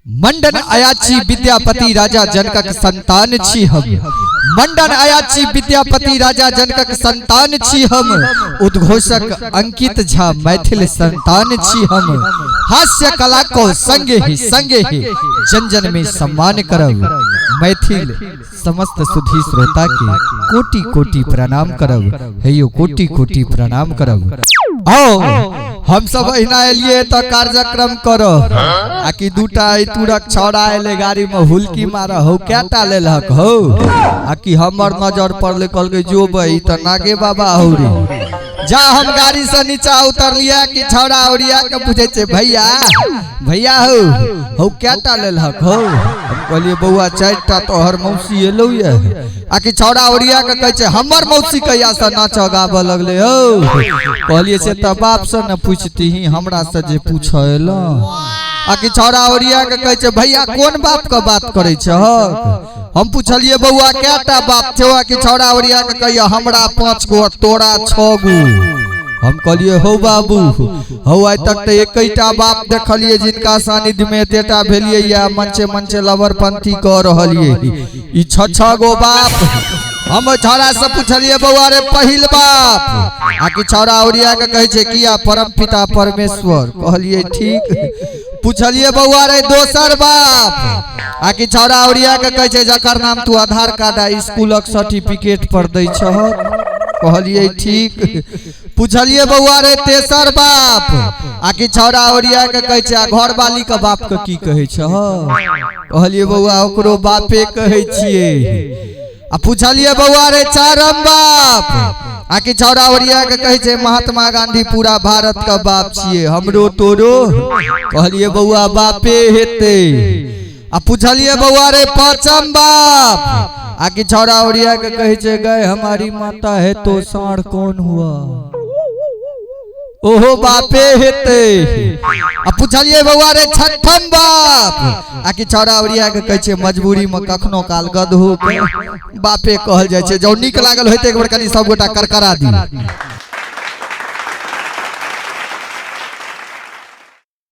मंडन अयाची विद्यापति राजा जनकक संतान छी हम। मंडन अयाची विद्यापति राजा जनकक संतान छी हम। उद्घोषक अंकित झा मैथिल संतान छी हम। हास्य कला को संगे ही जन जन में सम्मान करब। मैथिल समस्त सुधी श्रोता के कोटि कोटि प्रणाम करब। हेयो कोटि कोटि प्रणाम करब। आओ हम सब अहिना एलिए तऽ कार्यक्रम करब। आ कि दूटा तुरक छौड़ा एले गाड़ी में हुलकी मार हौ कैटा लेलहक हौ। आ कि हमर नजर पड़ले कहलकै जो बही तऽ नागे बाबा हौ रे। जा हम गाड़ी से नीचा उतरलिए कि छौड़ा ओरिया के पूछे छे भैया भैया हौ हौ कैटा लेलहक हौ। हम कहलिए बौआ चारिटा तोहर मौसी एलौ ये। आ कि छौड़ा ओरिया के कहै छै हमर मौसी कहिया से नाच गाबऽ लगले हौ। कहलिए से तऽ बाप से न पूछतीही हमरा से जे पूछ एलो। आ कि छौड़ा ओरिया के कहै छै भैया कोन बाप के बात करै छहक। हम पूछलिए बौआ कैटा बाप छौ। आ कि छौड़ा ओरिया के कहिया हमरा 5 गो तोरा 6 गो। हम कहलिए हौ बाबू हौ आइ तक तऽ एकैटा बाप देखलिए जिनका सानिध्य में एतेटा भेलिए या मंचे मंचे लवरपंथी कऽ रहलिए ई 6 गो बाप। हम छौड़ा से पूछलिए बौआ रे पहिल बाप। आ कि छौड़ा ओरिया के कहै छै किया परम पिता परमेश्वर। कहलिए ठीक। पूछलिए बौआ रे दोसर बाप। आ कि छौड़ा ओरिया के कहै छै जकर नाम तू आधार कार्ड आ स्कूलक सर्टिफिकेट पर दै छहक। कहलिए ठीक। पूछलिए बौआ रे तेसर बाप। आ कि छौड़ा ओरिया के कहै छै आ घरवाली के बाप के की कहै छहक। कहलिए बौआ ओकरो बापे कहै छियै। आ पूछलिए बौआ रे चारम बाप। आ कि छौड़ा ओरिया के कहै छै महात्मा गांधी पूरा भारत के बाप छियै हमरो तोरो। कहलिए बौआ बापे हेतै। आ पूछलिए बौआ रे पांचम बाप। आ कि छौड़ा ओरिया के कहै छै गए हमारी माता है तो साँढ़ कौन हुआ। ओहो बापे हेतै। आ पूछलिए बौआ रे छठम बाप। आ कि छौड़ा ओरिया के कहै छै मजबूरी में कखनो काल गदहो के बापे कहल जाइ छै। जौ नीक लागल होइते एक बेर कनि सब गोटा करकरा दी।